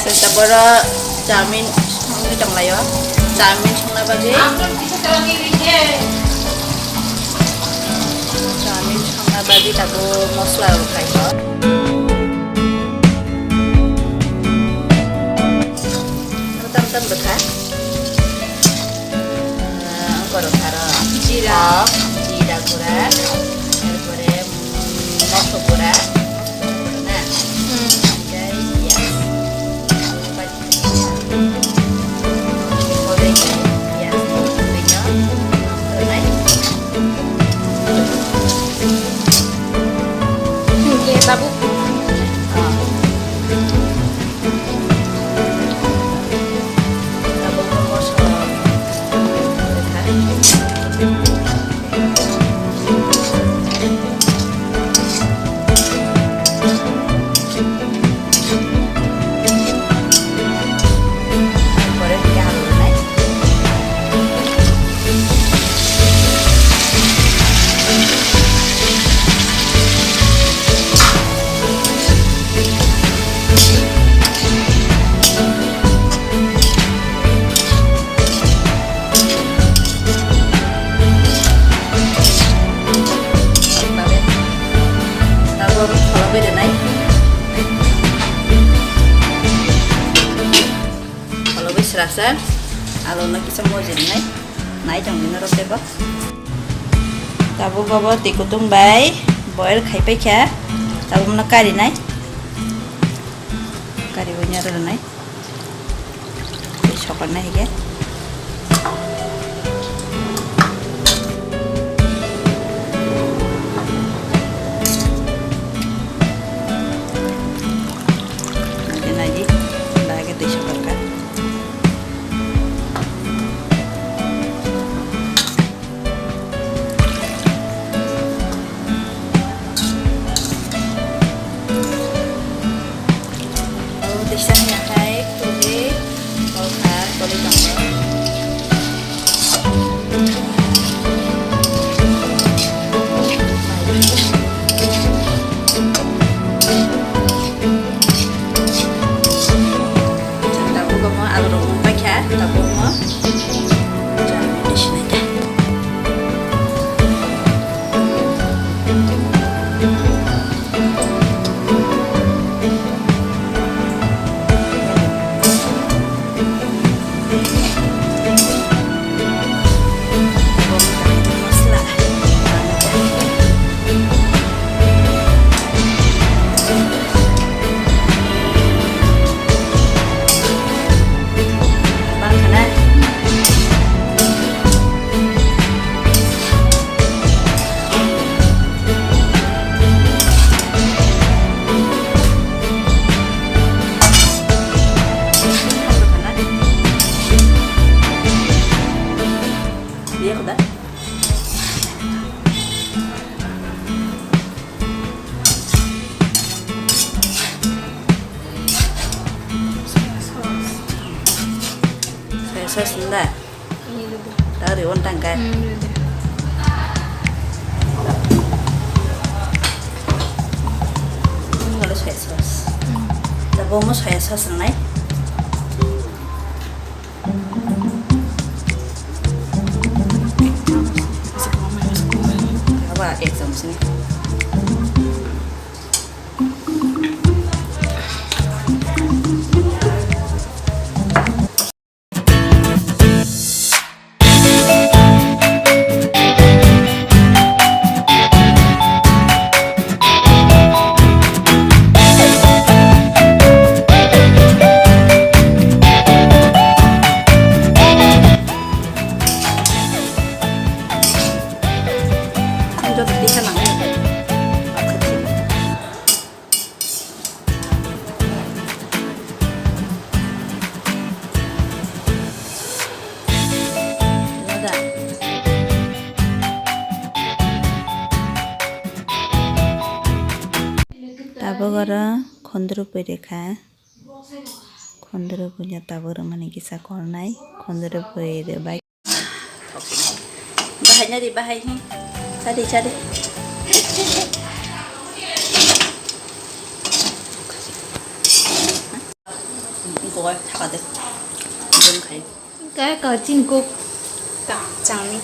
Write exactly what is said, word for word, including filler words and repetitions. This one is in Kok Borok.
Tabora chowmin songwi tonglaio. Chowmin songna bagwi. Chowmin songna bagwi tabuk mosla rok khaio. Tam tam bwkha. Ah, borok aro. Jira. Hok, jira gura. Erpore, mm, mosok gura. Na? Hmm. Oke, piyaj. Oke, tabuk. Ah. Tabuk pholobwi rwnai. Pholobwi srasa, aluna kisa moji rwnai. Nai tongdi norok teibo. Tabuk bobo twi kutung bai boil khai paikha. Tabuk no karinai. Kariwi naro rwnai. Tei sokornai hige. Nai di, lagi tei sokorkha. Tisa hai khulugwi kolkha, kolwi tongo. Tabuk omo alu rok mung paikha, tabuk omo. Soya sauce nda? Ini dulu. Dari untang ka? Hmm, dulu deh. Ini kalau soya sauce. Hmm. Tabuk omo soya sauce nai. Apa ek cham sini? Tabuk oro khondro pui rwkha. Khondro pui no tabuk rwmani kisa kolnai. Khondro pui rwbai. Bahai nari bahai hi. Sadi sadi. Oi, thaka de. Dum khai. Kaya ka chini kok. Ta, changni.